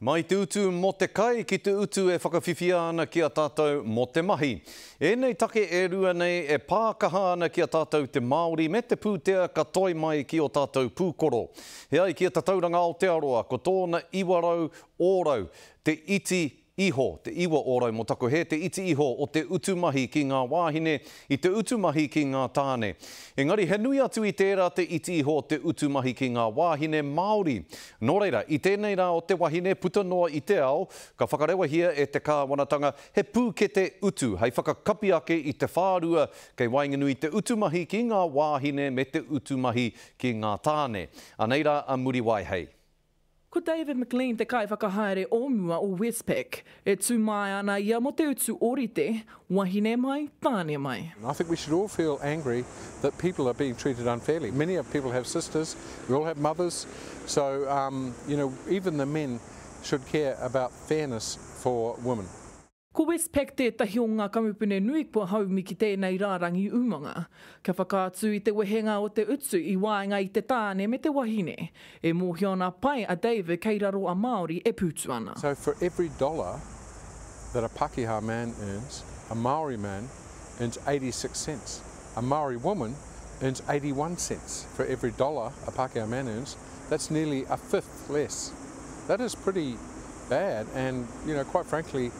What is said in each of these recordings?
Mai te utu mō te kai ki te utu e whakawhiwhia ana ki a tātou mō te mahi. Ēnei take e rua nei e pā kaha ana ki a tātou te Māori me te pūtea ka toe mai ki ō tātou pūkoro. He ai ki a Tatauranga Aotearoa, ko tōna 900 ōrau te iti iho, te 9% mō taku hē, te iti iho o te utu mahi ki ngā wāhine i te utu mahi ki ngā tāne. Engari he nui atu i tērā te iti iho o te utu mahi ki ngā wāhine Māori. Nō reira, i tēnei rā o te wahine puta noa i te ao, ka whakarewahia e te kāwanatanga he pūkete utu hei whakakapi ake i te whārua kei waenganui i te utu mahi ki ngā wāhine me te utu mahi ki ngā tāne. Anei rā a Muriwai hei. Ko David McLean te kaiwhakahaere o mua o Westpac. E tū māia ana ia mō te utu ōrite, wahine mai, tāne mai. I think we should all feel angry that people are being treated unfairly. Many of people have sisters, we all have mothers, so um, you know, even the men should care about fairness for women. Ko Westpac tētahi o ngā kamupene nui kua haumi ki tēnei rārangi umanga. Kia whakaatu i te wehenga o te utu i waenga i te tāne me te wahine. E mōhio ana pai a David kei raro a Māori e pūtu ana. So for every dollar that a Pakeha man earns, a Maori man earns 86 cents. A Maori woman earns 81 cents for every dollar a Pakeha man earns. That's nearly a fifth less. That is pretty bad and, you know, quite frankly,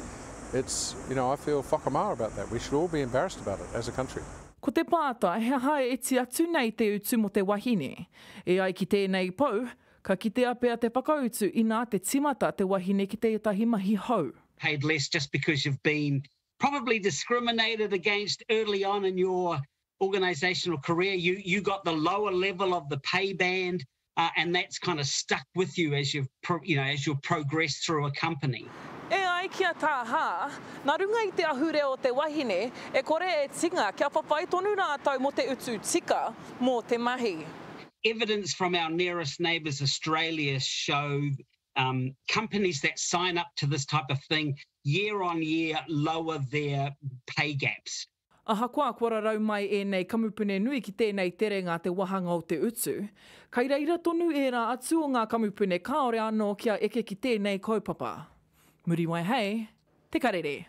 it's, you know, I feel whakamā about that. We should all be embarrassed about it as a country. Ko te pātai, he aha e iti atu nei te utu mō te wahine? E ai ki tēnei pou, ka kitea pea te whakautu inā te timata te wahine ki tētahi mahi hou. Paid less just because you've been probably discriminated against early on in your organisational career. You, you got the lower level of the pay band. Uh, and that's kind of stuck with you as you've pro, you know as you've progressed through a company. E ai ki a Tā Hā, nā runga i te ahurea o te wahine, e kore e tinga kia whawhai tonu rātou mō te utu tika mō te mahi. Evidence from our nearest neighbours Australia show um, companies that sign up to this type of thing year on year lower their pay gaps. Ahakoa kua rarau mai ēnei kamupene nui ki tēnei terenga te wahanga o te utu, kai reira tonu ērā atu o ngā kamupene kāore anō kia eke ki tēnei kaupapa. Muriwai hei Te Karere.